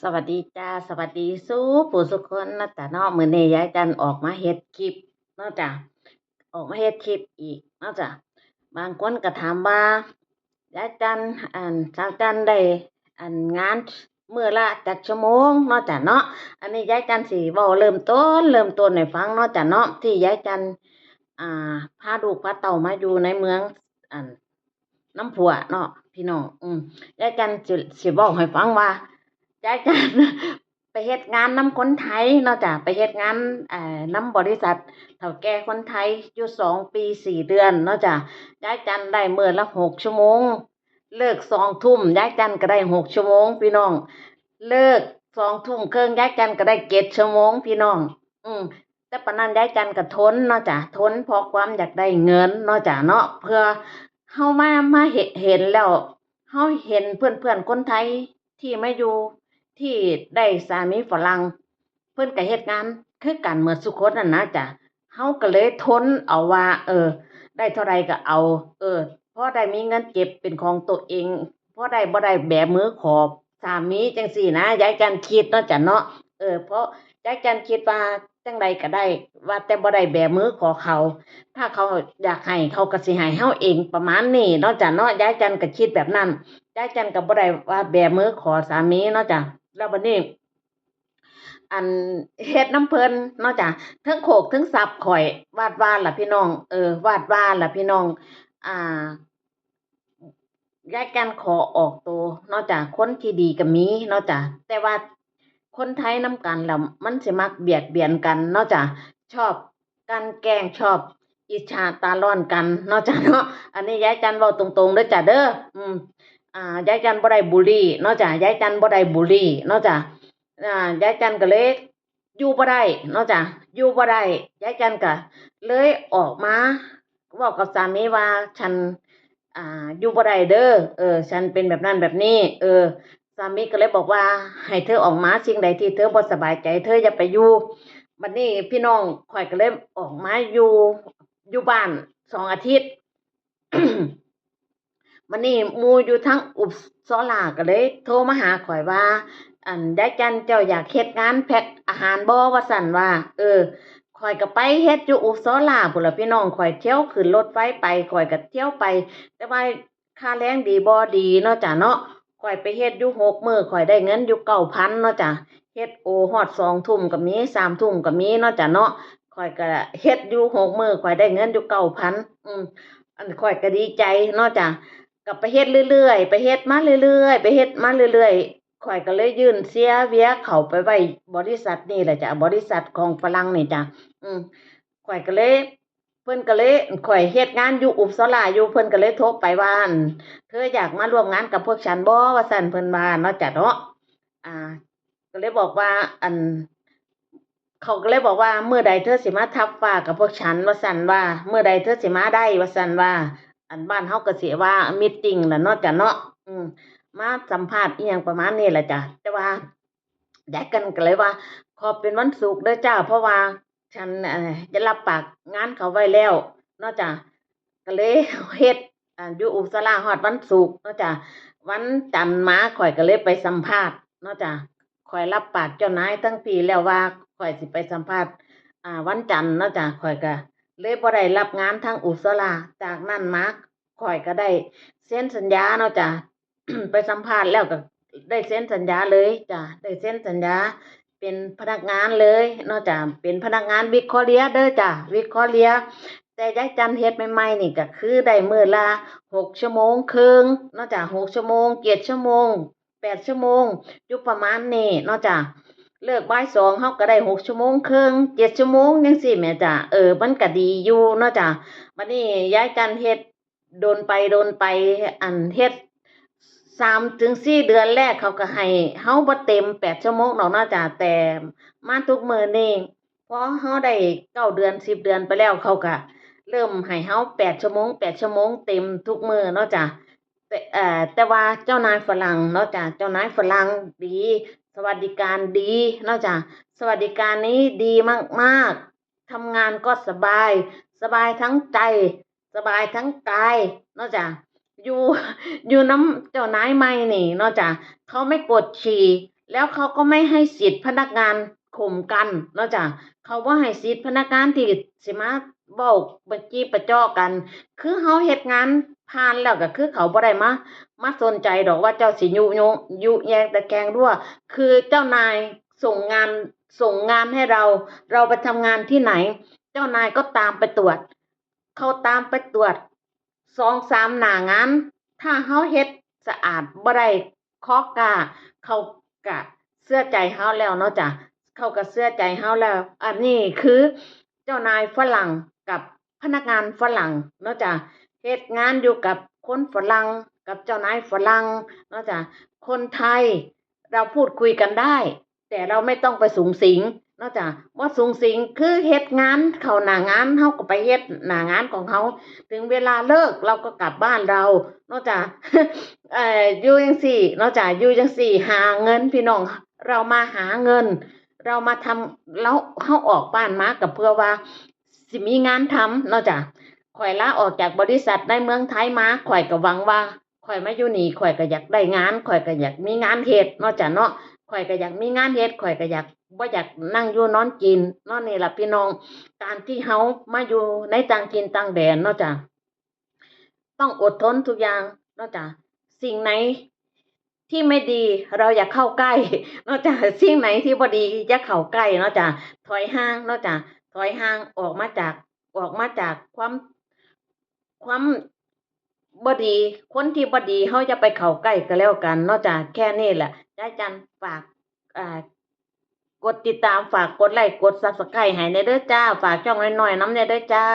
ສະຫວັດດີຈ້າ ສະຫວັດດີສູ່ຜູ້ສູ່ຄົນເນາະຈ້າເນາະ. ມື້ນີ້ຍາຍຈັນອອກມາເຮັດຄລິບເນາະຈ້າ ອອກມາເຮັດຄລິບອີກເນາະຈ້າ. ບາງຄົນກໍຖາມວ່າ ຍາຍຈັນ ອັນ ສາວຈັນໄດ້ ອັນ ງານມື້ລະຈັກຊົ່ວໂມງເນາະຈ້າເນາະ. ອັນນີ້ຍາຍຈັນຊິເວົ້າເລີ່ມຕົ້ນ ເລີ່ມຕົ້ນໃຫ້ຟັງເນາະຈ້າເນາະ ທີ່ຍາຍຈັນ ອ່າ ພາລູກພາເຕົ້າມາຢູ່ໃນເມືອງ ອັນ ນຳຜົວເນາະພີ່ນ້ອງ. ອືມ ຍາຍຈັນຊິ ຊິເວົ້າໃຫ້ຟັງວ່າ ຍາຍຈັນໄປເຮັດງານນຳຄົນໄທເນາະຈ້າ ໄປເຮັດງານ ເອີ ນຳບໍລິສັດເຖົ້າແກ່ຄົນໄທຢູ່ສອງປີສີ່ເດືອນເນາະຈ້າ. ຍາຍຈັນໄດ້ມື້ລະຫົກຊົ່ວໂມງ ເລີກສອງທຸ່ມ ຍາຍຈັນກໍໄດ້ຫົກຊົ່ວໂມງພີ່ນ້ອງ ເລີກສອງທຸ່ມເຄິ່ງ ຍາຍຈັນກໍໄດ້ເຈັດຊົ່ວໂມງພີ່ນ້ອງ. ອືມ ແຕ່ປານນັ້ນຍາຍຈັນກໍທົນເນາະຈ້າ ທົນເພາະຄວາມຢາກໄດ້ເງິນເນາະຈ້າເນາະ. ເພື່ອເຮົາມາ ມາເຫັນ ເຫັນແລ້ວ ເຮົາເຫັນເພື່ອນໆຄົນໄທທີ່ມາຢູ່ ທີ່ໄດ້ສາມີຝຣັ່ງ ເພິ່ນກໍເຮັດງານຄືກັນໝົດສູ່ຄົນຫັ້ນນະຈ້າ. ເຮົາກໍເລີຍທົນເອົາວ່າ ເອີ ໄດ້ເທົ່າໃດກໍເອົາ ເອີ ພໍໄດ້ມີເງິນເກັບເປັນຂອງໂຕເອງ ພໍໄດ້ບໍ່ໄດ້ແບມືຂໍສາມີຈັ່ງຊີ້ນະ ຍາຍຈັນຄິດເນາະຈ້າເນາະ. ເອີ ເພາະຍາຍຈັນຄິດວ່າຈັ່ງໃດກໍໄດ້ ວ່າແຕ່ບໍ່ໄດ້ແບມືຂໍເຂົາ ຖ້າເຂົາຢາກໃຫ້ເຂົາກໍຊິໃຫ້ເຮົາເອງ ປະມານນີ້ເນາະຈ້າເນາະ. ຍາຍຈັນກໍຄິດແບບນັ້ນ ຍາຍຈັນກໍບໍ່ໄດ້ວ່າແບມືຂໍສາມີເນາະຈ້າ. ແລ້ວບັດນີ້ ອັນ ເຮັດນຳເພິ່ນເນາະຈ້າ ເທິງໂຄກເທິງສັບຂ້ອຍ ວາດວ່າລະພີ່ນ້ອງ ເອີ ວາດວ່າລະພີ່ນ້ອງ ອ່າ ຍາຍຈັນຂໍອອກໂຕເນາະຈ້າ ຄົນທີ່ດີກໍມີເນາະຈ້າ ແຕ່ວ່າຄົນໄທນຳກັນລະມັນຊິມັກບຽດບຽນກັນເນາະຈ້າ ຊອບກັ່ນແກ້ງ ຊອບອິດສາຕາຮ້ອນກັນເນາະຈ້າເນາະ. ອັນນີ້ຍາຍຈັນເວົ້າຕົງໆເດີຈ້າເດີ. ອືມ ອ່າ ຍາຍຈັນບໍ່ໄດ້ບູລີເນາະຈ້າ ຍາຍຈັນບໍ່ໄດ້ບູລີເນາະຈ້າ. ອ່າ ຍາຍຈັນກໍເລີຍຢູ່ບໍ່ໄດ້ເນາະຈ້າ ຢູ່ບໍ່ໄດ້ ຍາຍຈັນກໍເລີຍອອກມາເວົ້າກັບສາມີວ່າ "ສັນ ອ່າ ຢູ່ບໍ່ໄດ້ເດີ ເອີ ສັນເປັນແບບນັ້ນແບບນີ້ ເອີ." ສາມີກໍເລີຍບອກວ່າ "ໃຫ້ເທີອອກມາ ສິ່ງໃດທີ່ເທີບໍ່ສະບາຍໃຈ ເທີຢ່າໄປຢູ່." ບັດນີ້ພີ່ນ້ອງ ຂ້ອຍກໍເລີຍອອກມາຢູ່ ຢູ່ບ້ານສອງອາທິດ. ບັດນີ້ໝູ່ຢູ່ທາງອຸບຊອລາກໍເລີຍໂທມາຫາຂ້ອຍວ່າ "ອັນ ຍາຍຈັນ ເຈົ້າຢາກເຮັດງານແພັກອາຫານບໍ່?" ວ່າຊັ້ນວ່າ. ເອີ ຂ້ອຍກໍໄປເຮັດຢູ່ອຸບຊອລາພຸ້ນລະພີ່ນ້ອງ ຂ້ອຍທ່ຽວຂຶ້ນລົດໄຟໄປ ຂ້ອຍກໍທ່ຽວໄປ ແຕ່ວ່າຄ່າແຮງດີບໍ່? ດີເນາະຈ້າເນາະ. ຂ້ອຍໄປເຮັດຢູ່ຫົກມື້ ຂ້ອຍໄດ້ເງິນຢູ່ເກົ້າພັນເນາະຈ້າ ເຮັດໂອຮອດສອງທຸ່ມກໍມີ ສາມທຸ່ມກໍມີເນາະຈ້າເນາະ. ຂ້ອຍກໍເຮັດຢູ່ຫົກມື້ ຂ້ອຍໄດ້ເງິນຢູ່ເກົ້າພັນ ອືມ ອັນ ຂ້ອຍກໍດີໃຈເນາະຈ້າ ກໍໄປເຮັດເລື້ອຍໆ ໄປເຮັດມາເລື້ອຍໆ ໄປເຮັດມາເລື້ອຍໆ ຂ້ອຍກໍເລີຍຍື່ນເຊຍເວຍເຂົ້າໄປໄວ້ບໍລິສັດນີ້ແຫຼະຈ້າ ບໍລິສັດຂອງຝຣັ່ງນີ້ຈ້າ. ອືມ ຂ້ອຍກໍເລີຍ ເພິ່ນກໍເລີຍ ຂ້ອຍເຮັດງານຢູ່ອຸບຊອລາຢູ່ ເພິ່ນກໍເລີຍໂທໄປວ່າ "ອັນ ເທີຢາກມາຮ່ວມງານກັບພວກສັນບໍ່?" ວ່າຊັ້ນ ເພິ່ນວ່າເນາະຈ້າເນາະ. ອ່າ ກໍເລີຍບອກວ່າ ອັນ ເຂົາກໍເລີຍບອກວ່າ "ມື້ໃດເທີຊິມາທັບຟ້າກັບພວກສັນ?" ວ່າຊັ້ນວ່າ "ມື້ໃດເທີຊິມາໄດ້?" ວ່າຊັ້ນວ່າ ອັນ ບ້ານເຮົາກໍຊິວ່າມີດຕິງລະເນາະຈ້າເນາະ ອືມ ມາສຳພາດອີ່ຫຍັງປະມານນີ້ລະຈ້າ. ແຕ່ວ່າຍາຍຈັນກໍເລີຍວ່າ "ຂໍເປັນວັນສຸກເດີຈ້າ ເພາະວ່າ ສັນ ເອີ ໄດ້ຮັບປາກງານເຂົາໄວ້ແລ້ວເນາະຈ້າ." ກໍເລີຍເຮັດ ອ່າ ຢູ່ອຸບຊອລາຮອດວັນສຸກເນາະຈ້າ. ວັນຈັນມາຂ້ອຍກໍເລີຍໄປສຳພາດເນາະຈ້າ. ຂ້ອຍຮັບປາກເຈົ້ານາຍທັງພີ້ແລ້ວວ່າ ຂ້ອຍຊິໄປສຳພາດ ອ່າ ວັນຈັນເນາະຈ້າ. ຂ້ອຍກໍເລີຍບໍ່ໄດ້ຮັບງານທາງອຸບຊອລາ. ຈາກນັ້ນມາ ຂ້ອຍກໍໄດ້ເຊັນສັນຍາເນາະຈ້າ. ໄປສຳພາດແລ້ວກໍໄດ້ເຊັນສັນຍາເລີຍຈ້າ ໄດ້ເຊັນສັນຍາເປັນພະນັກງານເລີຍເນາະຈ້າ ເປັນພະນັກງານວິກຄອເຣຍເດີຈ້າ ວິກຄອເຣຍ. ແຕ່ຍາຍຈັນເຮັດໃໝ່ໆນີ້ກໍຄືໄດ້ມື້ລະຫົກຊົ່ວໂມງເຄິ່ງເນາະຈ້າ ຫົກຊົ່ວໂມງ ເຈັດຊົ່ວໂມງ ແປດຊົ່ວໂມງ ຢູ່ປະມານນີ້ເນາະຈ້າ. ເລີກບ່າຍສອງເຮົາກໍໄດ້ຫົກຊົ່ວໂມງເຄິ່ງ ເຈັດຊົ່ວໂມງຈັ່ງຊີ້ແໝ່ຈ້າ. ເອີ ມັນກໍດີຢູ່ເນາະຈ້າ. ບັດນີ້ຍາຍຈັນເຮັດ ດົນໄປດົນໄປ ອັນ ເຮັດສາມເຖິງສີ່ເດືອນແລກ ເຂົາກໍໃຫ້ເຮົາບໍ່ເຕັມແປດຊົ່ວໂມງດອກເນາະຈ້າ ແຕ່ມາທຸກມື້ນີ້ ພໍເຮົາໄດ້ເກົ້າເດືອນ ສິບເດືອນໄປແລ້ວ ເຂົາກໍເລີ່ມໃຫ້ເຮົາແປດຊົ່ວໂມງ ແປດຊົ່ວໂມງເຕັມທຸກມື້ເນາະຈ້າ. ແຕ່ ເອີ ແຕ່ວ່າເຈົ້ານາຍຝຣັ່ງເນາະຈ້າ ເຈົ້ານາຍຝຣັ່ງດີ ສະຫວັດດີການດີເນາະຈ້າ ສະຫວັດດີການນີ້ດີມາກໆ. ທຳງານກໍສະບາຍ ສະບາຍທັງໃຈ ສະບາຍທັງກາຍເນາະຈ້າ. ຢູ່ ຢູ່ນຳເຈົ້ານາຍໃໝ່ນີ້ເນາະຈ້າ ເຂົາໄມ່ກົດຂີ່ ແລ້ວເຂົາກໍໄມ່ໃຫ້ສິດພະນັກງານຂົ່ມກັນເນາະຈ້າ. ເຂົາບໍ່ໃຫ້ສິດພະນັກງານທີ່ຊິມາເວົ້າປະຈີປະເຈາະກັນ. ຄືເຮົາເຮັດງານຜ່ານແລ້ວ ກໍຄືເຂົາບໍ່ໄດ້ມາ ມາສົນໃຈດອກວ່າເຈົ້າຊິຍຸ ຍຸ ຍຸແຍງຕະແຄງຮົ່ວ. ຄືເຈົ້ານາຍສົ່ງງານ ສົ່ງງານໃຫ້ເຮົາ ເຮົາໄປທຳງານທີ່ໃດ ເຈົ້ານາຍກໍຕາມໄປກວດ. ເຂົາຕາມໄປກວດສອງສາມໜ້າງານ ຖ້າເຮົາເຮັດສະອາດ ບໍ່ໄດ້ເຄາະກ້າ ເຂົາກະເຊື່ອໃຈເຮົາແລ້ວເນາະຈ້າ. ເຂົາກະເຊື່ອໃຈເຮົາແລ້ວ. ອັນນີ້ຄືເຈົ້ານາຍຝຣັ່ງກັບພະນັກງານຝຣັ່ງເນາະຈ້າ. ເຮັດງານຢູ່ກັບຄົນຝຣັ່ງ ກັບເຈົ້ານາຍຝຣັ່ງເນາະຈ້າ. ຄົນໄທ ເຮົາພູດຄຸຍກັນໄດ້ ແຕ່ເຮົາໄມ່ຕ້ອງໄປສຸງສິງເນາະຈ້າ. ບໍ່ສຸງສິງ ຄືເຮັດງານເຂົ້າໜ້າງານ ເຮົາກໍໄປເຮັດໜ້າງານຂອງເຮົາ. ເຖິງເວລາເລີກ ເຮົາກໍກັບບ້ານເຮົາເນາະຈ້າ. ເອີ ຢູ່ຈັ່ງຊີ້ເນາະຈ້າ ຢູ່ຈັ່ງຊີ້ ຫາເງິນພີ່ນ້ອງ. ເຮົາມາຫາເງິນ ເຮົາມາທຳ ເຮົາ ເຮົາອອກບ້ານມາກໍເພື່ອວ່າຊິມີງານທຳເນາະຈ້າ. ຂ້ອຍລາອອກຈາກບໍລິສັດໃນເມືອງໄທມາ ຂ້ອຍກໍຫວັງວ່າ ຂ້ອຍມາຢູ່ນີ້ ຂ້ອຍກໍຢາກໄດ້ງານ ຂ້ອຍກໍຢາກມີງານເຮັດເນາະຈ້າເນາະ. ຂ້ອຍກໍຢາກມີງານເຮັດ ຂ້ອຍກໍຢາກ ບໍ່ຢາກນັ່ງຢູ່ນອນກິນເນາະ. ນີ້ລະພີ່ນ້ອງ ການທີ່ເຮົາມາຢູ່ໃນຕ່າງຖິ່ນຕ່າງແດນເນາະຈ້າ ຕ້ອງອົດທົນທຸກຢ່າງເນາະຈ້າ. ສິ່ງໃດທີ່ໄມ່ດີ ເຮົາຢ່າເຂົ້າໃກ້ເນາະຈ້າ. ສິ່ງໃດທີ່ບໍ່ດີຢ່າເຂົ້າໃກ້ເນາະຈ້າ. ຖອຍຫ່າງເນາະຈ້າ ຖອຍຫ່າງອອກມາຈາກ ອອກມາຈາກຄວາມ ຄວາມບໍ່ດີ ຄົນທີ່ບໍ່ດີ ເຮົາຢ່າໄປເຂົ້າໃກ້ກໍແລ້ວກັນເນາະຈ້າ. ແຄ່ນີ້ແຫຼະ ຍາຍຈັນຝາກ ອ່າ ກົດຕິດຕາມ ຝາກກົດໄລ້ ກົດ Subscribe ໃຫ້ແດ່ເດີຈ້າ. ຝາກຊ່ອງນ້ອຍໆນຳແດ່ເດີຈ້າ.